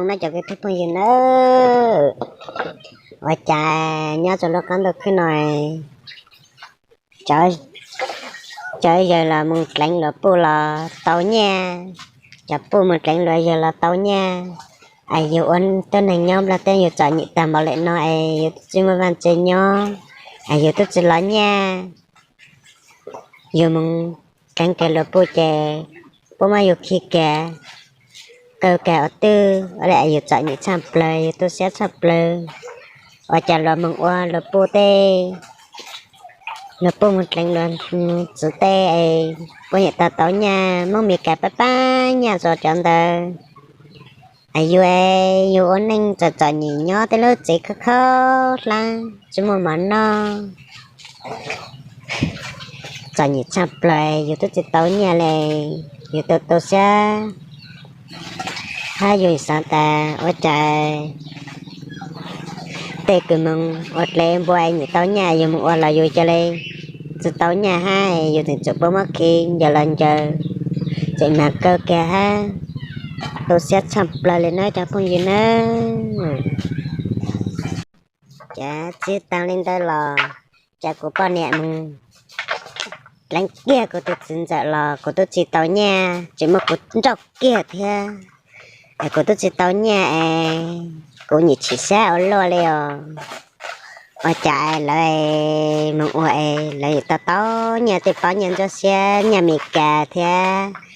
Nyob cov kwv tij phooj ywg nawb, ua cas nyob rau lub qab ntuj khwb no, cov, cov yawg los mus dleev luag puj los tau nyiaj, cov puj mus dleev luag yawg los tau nyiaj. Es yus ua tib neeg nyob nplog teb yus txom nyem tag npaum li no es yus twb tsis muaj vaj tse nyob, es yus twb tsis los nyiaj. Yus mus dleev kiag luag puj ces puab muab yus khi kiag, kaw kiag ua twj, ua li es yus txom nyem tshaj plawg, yus tu siab tshaj plawg. Ua cas luag moog ua luag puj tej, luag puj moog dleev luag txwv tej, puab nyam tau tau nyiaj, Moob Mes Kas pab pab nyiaj rua cov ntawd. Es yus, yus ua neej txom txom nyem nyob tej lub tsev khaub khaub hlab tsis muaj mov noj, txom nyem tshaj plawg, yus twb tsis tau nyiaj li, yus tu tu siab. Hab yus xav tas ua cas tej kws moog ua dlev npua es nyam tau nyiaj, yus moog ua los yus ca le tsis tau nyiaj hab, yus tseem tsum puab muab khi ncaws los ncaws, tseem mas kaw kiag hab, tu siab tshaj plawg li nawb cov phooj ywg nawb. Ces txij taag li ntawd los, ces kuv poj niam moog dleev kiag kuv tus txiv ntxawm los kuv tub tsis tau nyiaj, tseem muab kuv nrauj kiag thiab. Es kuv tub tsis tau nyiaj es kuv nyam chim siab ua luaj li os. Ua cas lawv moog ua es lawv yuav tau tau nyiaj tej pob nyiaj ntsuab siab, nyiaj Mes Kas thiab